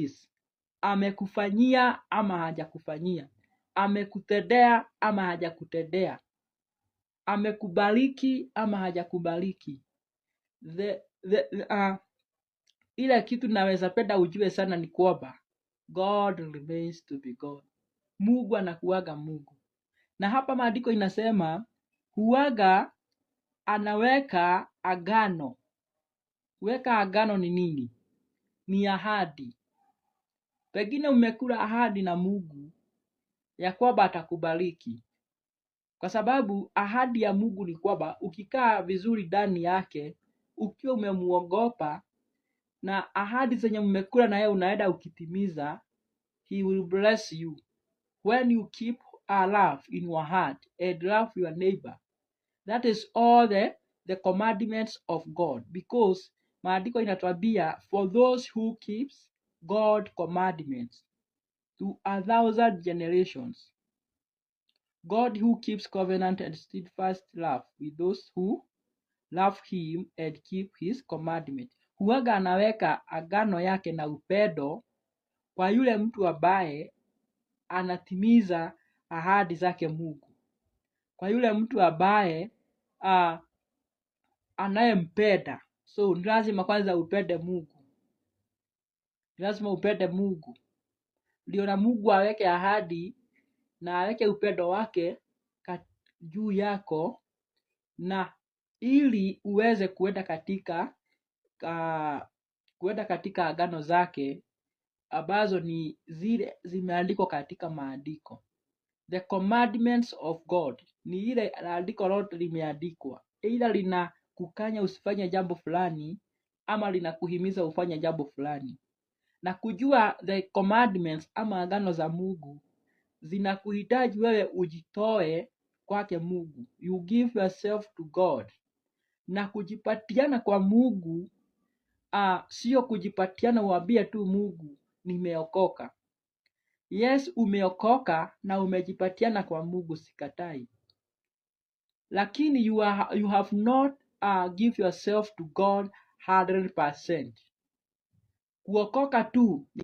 is, amekufanyia ama hajakufanyia, amekutendea ama hajakutendea, amekubariki ama hajakubariki. The, the, uh, ile kitu naweza penda ujue sana ni kwamba God remains to be God. Mungu anakuwaga Mungu, na hapa maandiko inasema huwaga anaweka agano. Kuweka agano ni nini? Ni ahadi. Pengine umekula ahadi na Mungu ya kwamba atakubariki, kwa sababu ahadi ya Mungu ni kwamba ukikaa vizuri ndani yake, ukiwa umemuogopa na ahadi zenye mmekula na yeye unaenda ukitimiza, he will bless you when you keep a love in your heart and love your neighbor. That is all the commandments of God, because maandiko inatuambia, for those who keeps God commandments to a thousand generations. God who keeps covenant and steadfast love with those who love him and keep his commandment. Huwaga anaweka agano yake na upendo kwa yule mtu ambaye anatimiza ahadi zake Mungu, kwa yule mtu ambaye anayempenda. So ni lazima kwanza upende Mungu, ni lazima upende Mungu ndio na Mungu aweke ahadi na aweke upendo wake juu yako, na ili uweze kuenda katika agano zake ambazo ni zile zimeandikwa katika maandiko. The commandments of God ni ile andiko lote limeandikwa, either linakukanya usifanye jambo fulani ama linakuhimiza ufanye jambo fulani. Na kujua the commandments ama agano za Mungu zinakuhitaji wewe ujitoe kwake Mungu, you give yourself to God. Na kujipatiana kwa Mungu sio kujipatiana uambie tu Mungu nimeokoka. Yes, umeokoka na umejipatiana kwa Mungu, sikatai, lakini you have not give yourself to God 100%. Kuokoka tu ni